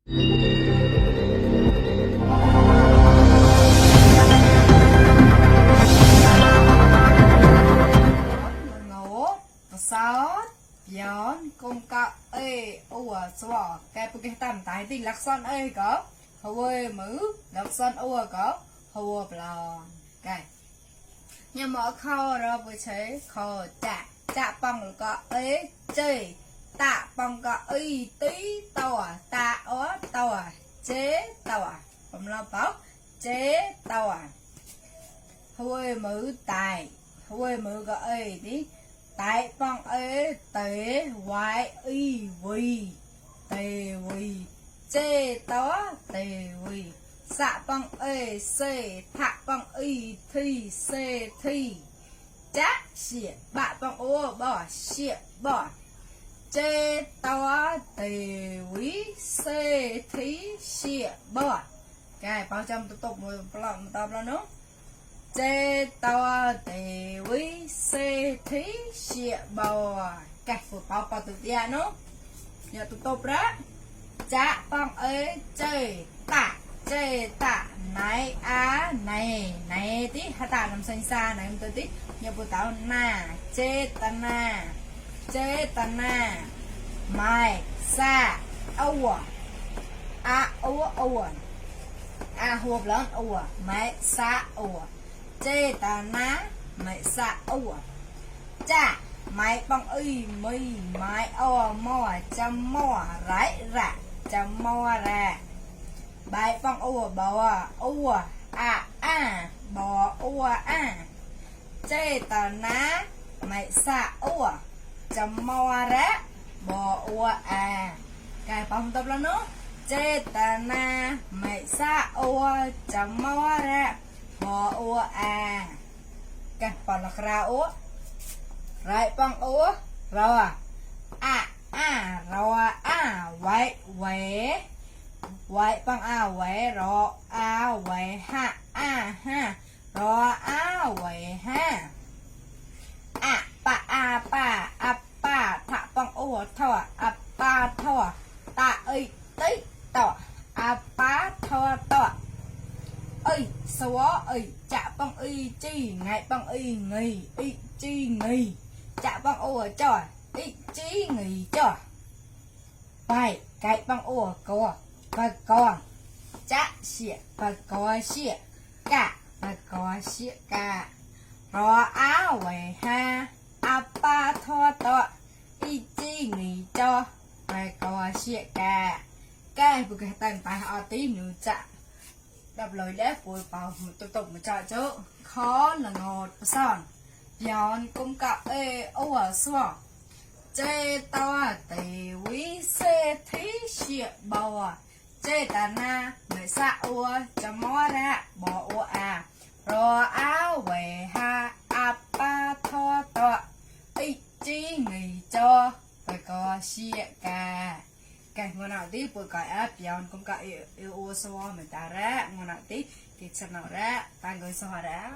sáu bốn cùng cọ ê ua xóa cái bức cái tầm tại thì lạc son ê có hôi mứ lạc son ua có hôi bò cái nhưng mà kho rồi với chế kho chạ bằng có ê chơi tạ bằng có y tí tàu tạ ó tàu chế tàuผมเราเปล่าchế tàu hôi mứ tài hôi mứ có ê tí tại bằng ê tế hoài y vi tề vi chê tó tề vi xạ bằng ê xê thạ bằng y thi xê thi chá xịa bạ bằng ô bỏ xịa bỏ chê tó tề vi xê thi xịa bỏ cái bao trăm tục một lần tập là nữa chê to tề quý xê thí xịa bò cái phụ bảo tự tia nó giờ tụi tôi đó chả bằng ơi chê tạ này á này tí hai tạ nằm xanh xa này tôi tí giờ phụ tao chê ta na mai xa âu hộp lớn âu mai xa âu chê ta ná mày xạ ua chà mày bằng y mì mày o mò chăm mò rải rạ chăm mò ra bài bằng ua bò ua bò ua chê ta ná mày xạ ua chăm mò ra bò ua cái bằng tập là nó chê ta na mày xạ ua chăm mò ra bò ua cái phần là ra ua rồi bằng ua rồi rồi vậy vậy bằng vậy rồi vậy ha rồi vậy ha pa thạ bằng ua thọ pa thọ ta ơi tí tọ pa thọ tọ ơi số ơi chạ bằng y chi ngày bằng y nghỉ y chi nghỉ chạ bằng ủa trời y chi nghỉ trời bài cái bằng ủa có và còn chạ xịa và có xịa cả và có xịa cả rồi áo về ha ba thọ tọ y chi nghỉ cho và có xịa cả cái bữa cái tàn bài họ tí nữa chạ đập lời đáp vui vào một tục một trò chứ khó là ngọt son giòn cũng cả ê ua xua chê to tề quý xê thí xịa bò chê ta na người xa ua cho mò ra bò ua rồi áo về ha ba thọ tọ ý chí nghỉ cho phải có xịa cả cái ngọn nào tí bữa cái áp giòn cũng cả yêu ô xô mình ta ra ngọn nào tí thì sẽ nào ra ta người xô ra